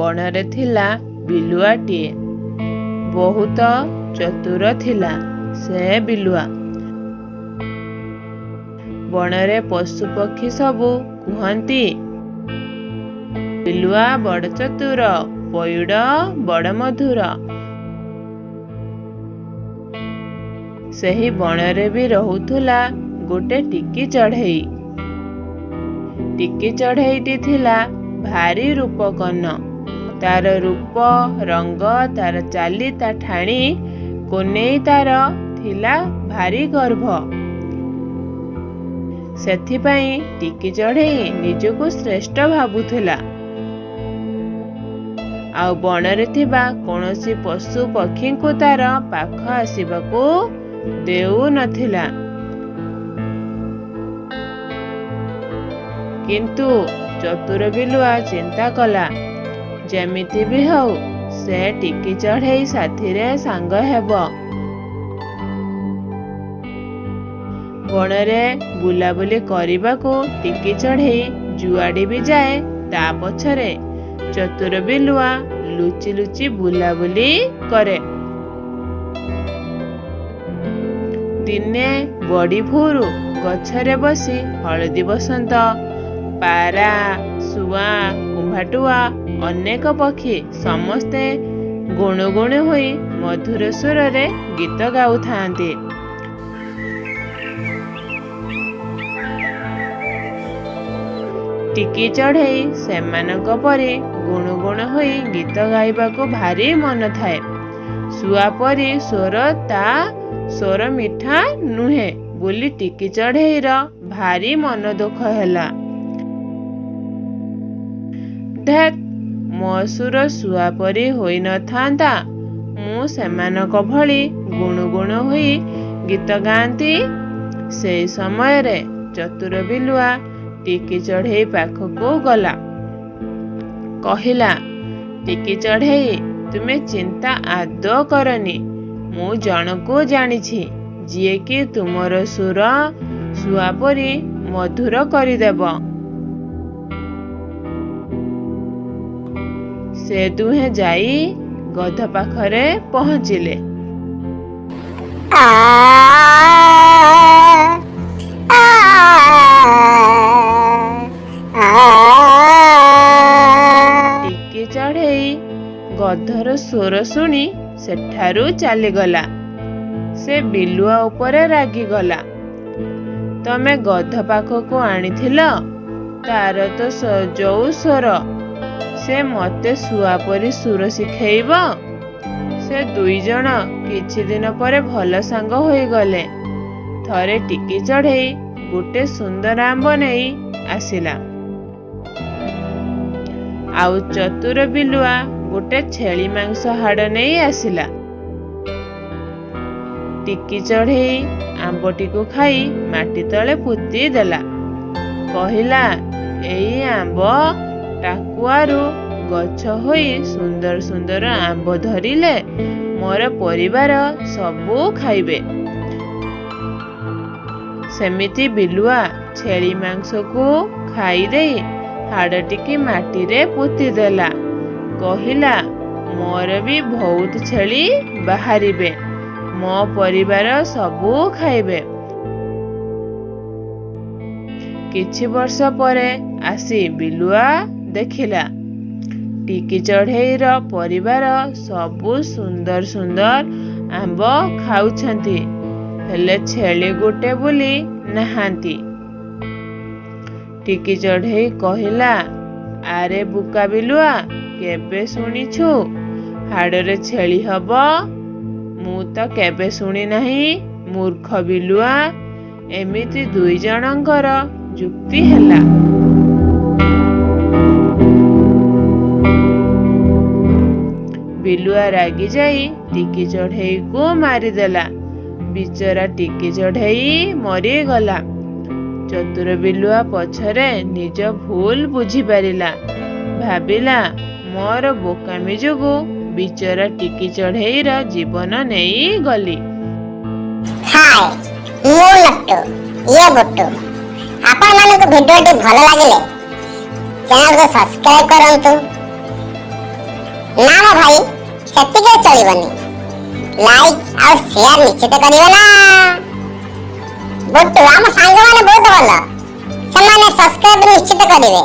ବଣରେ ଥିଲା ବିଲୁଆଟିଏ। ବହୁତ ଚତୁର ଥିଲା ସେ ବିଲୁଆ। ବଣରେ ପଶୁପକ୍ଷୀ ସବୁ କୁହନ୍ତି, ବିଲୁଆ ବଡ଼ ଚତୁର, ପଇଡ଼ ବଡ଼ ମଧୁର। ସେହି ବଣରେ ବି ରହୁଥିଲା ଗୋଟେ ଟିକି ଚଢ଼େଇ। ଟିକି ଚଢ଼େଇଟି ଥିଲା ଭାରି ରୂପକନ। ତାର ରୂପ ରଙ୍ଗ, ତାର ଚାଲି, ତା ଠାଣି କୋନେଇ ତାର ଥିଲା ଭାରି ଗର୍ଭ। ସେଥିପାଇଁ ଟିକି ଚଢ଼େଇ ନିଜକୁ ଶ୍ରେଷ୍ଠ ଭାବୁଥିଲା, ଆଉ ବଣରେ ଥିବା କୌଣସି ପଶୁ ପକ୍ଷୀଙ୍କୁ ତାର ପାଖ ଆସିବାକୁ ଦେଉନଥିଲା। କିନ୍ତୁ ଚତୁର ବିଲୁଆ ଚିନ୍ତା କଲା, ଯେମିତି ବି ହଉ ସେ ଟିକି ଚଢ଼େଇ ସାଥିରେ ସାଙ୍ଗ ହେବ। ବଣରେ ବୁଲାବୁଲି କରିବାକୁ ଟିକି ଚଢ଼େଇ ଯୁଆଡ଼େ ବି ଯାଏ, ତା ପଛରେ ଚତୁର ବିଲୁଆ ଲୁଚି ଲୁଚି ବୁଲାବୁଲି କରେ। ଦିନେ ବଡ଼ି ଭୋରୁ ଗଛରେ ବସି ହଳଦୀ ବସନ୍ତ, ପାରା, ଶୁଆ, କୁମ୍ଭାଟୁଆ, ଅନେକ ପକ୍ଷୀ ସମସ୍ତେ ଗୁଣୁ ଗୁଣୁ ହୋଇ ମଧୁର ସ୍ୱରରେ ଗୀତ ଗାଉଥାନ୍ତି। ଟିକି ଚଢ଼େଇ ସେମାନଙ୍କ ପରି ଗୁଣୁ ଗୁଣୁ ହୋଇ ଗୀତ ଗାଇବାକୁ ଭାରି ମନ ଥାଏ। ଶୁଆ ପରି ସ୍ୱର ତା ସ୍ୱର ମିଠା ନୁହେଁ ବୋଲି ଟିକି ଚଢ଼େଇର ଭାରି ମନ ଦୁଃଖ ହେଲା। ଧେତ୍, ମୋ ସୁର ଶୁଆ ପରି ହୋଇନଥାନ୍ତା, ମୁଁ ସେମାନଙ୍କ ଭଳି ଗୁଣୁ ଗୁଣୁ ହୋଇ ଗୀତ ଗାଆନ୍ତି। ସେଇ ସମୟରେ ଚତୁର ବିଲୁଆ ଟିକି ଚଢ଼େଇ ପାଖକୁ ଗଲା। କହିଲା, ଟିକି ଚଢ଼େଇ, ତୁମେ ଚିନ୍ତା ଆଦୌ କରନି। ମୁଁ ଜଣକୁ ଜାଣିଛି, ଯିଏକି ତୁମର ସୁର ଶୁଆ ପରି ମଧୁର କରିଦେବ। ସେ ଦୁହେଁ ଯାଇ ଗଧ ପାଖରେ ପହଞ୍ଚିଲେ। ଆ ଆ ଆ। ଟିକି ଚଢ଼େଇ ଗଧର ସ୍ୱର ଶୁଣି ସେଠାରୁ ଚାଲିଗଲା। ସେ ବିଲୁଆ ଉପରେ ରାଗିଗଲା। ତମେ ଗଧ ପାଖକୁ ଆଣିଥିଲ, ତାର ତ ଯୋଉ ସ୍ୱର, ସେ ମତେ ଶୁଆ ପରି ସୁର ଶିଖେଇବ? ସେ ଦୁଇ ଜଣ କିଛି ଦିନ ପରେ ଭଲ ସାଙ୍ଗ ହୋଇଗଲେ। ଥରେ ଟିକି ଚଢ଼େଇ ଗୋଟେ ସୁନ୍ଦର ଆମ୍ବ ନେଇ ଆସିଲା, ଆଉ ଚତୁର ବିଲୁଆ ଗୋଟେ ଛେଳି ମାଂସ ହାଡ଼ ନେଇ ଆସିଲା। ଟିକି ଚଢ଼େଇ ଆମ୍ବଟିକୁ ଖାଇ ମାଟି ତଳେ ପୋତି ଦେଲା। କହିଲା, ଏଇ ଆମ୍ବ ଟାକୁଆରୁ ଗଛ ହୋଇ ସୁନ୍ଦର ସୁନ୍ଦର ଆମ୍ବ ଧରିଲେ ମୋର ପରିବାର ସବୁ ଖାଇବେ। ସେମିତି ବିଲୁଆ ଛେଳି ମାଂସକୁ ଖାଇଦେଇ ହାଡ଼ଟିକି ମାଟିରେ ପୋତିଦେଲା। କହିଲା, ମୋର ବି ବହୁତ ଛେଳି ବାହାରିବେ, ମୋ ପରିବାର ସବୁ ଖାଇବେ। କିଛି ବର୍ଷ ପରେ ଆସି ବିଲୁଆ ଦେଖିଲା, ଟିକି ଚଢ଼େଇର ପରିବାର ସବୁ ସୁନ୍ଦର ସୁନ୍ଦର ଆମ୍ବ ଖାଉଛନ୍ତି, ହେଲେ ଛେଳି ଗୋଟେ ବୋଲି ନାହାନ୍ତି। ଟିକି ଚଢ଼େଇ କହିଲା, ଆରେ ବୁକା ବିଲୁଆ, କେବେ ଶୁଣିଛୁ ହାଡ଼ରେ ଛେଳି ହବ? ମୁଁ ତ କେବେ ଶୁଣି ନାହିଁ, ମୂର୍ଖ ବିଲୁଆ। ଏମିତି ଦୁଇ ଜଣଙ୍କର ଯୁକ୍ତି ହେଲା। ବିଲୁଆ ରାଗି ଯାଇ ଟିକି ଚଢ଼େଇକୁ ମାରିଦେଲା। ବିଚରା ଟିକି ଚଢ଼େଇ ମରିଗଲା। ଚତୁର ବିଲୁଆ ପଛରେ ନିଜ ଭୁଲ ବୁଝିପାରିଲା। ଭାବିଲା, ମୋର ବୋକାମି ଯୋଗୁଁ ବିଚରା ଟିକି ଚଢ଼େଇର ଜୀବନ ନେଇଗଲି। ହାଏ, ମୁଁ ନଟୁ, ଇଏ ବୁଟୁ। ଆପଣମାନଙ୍କୁ ଭିଡ଼ିଓଟି ଭଲ ଲାଗିଲେ ଚ୍ୟାନେଲକୁ ସବସ୍କ୍ରାଇବ କରନ୍ତୁ। ନା ମୋ ଭାଇ, ସେତିକିରେ ଚଳିବନି। ଲାଇକ୍ ଆଉ ସେୟାର ନିଶ୍ଚିତ କରିବ ନା। ବୁଟୁ, ଆମ ସାଙ୍ଗମାନେ ବହୁତ ଭଲ, ସେମାନେ ସବସ୍କ୍ରାଇବ ନିଶ୍ଚିତ କରିବେ।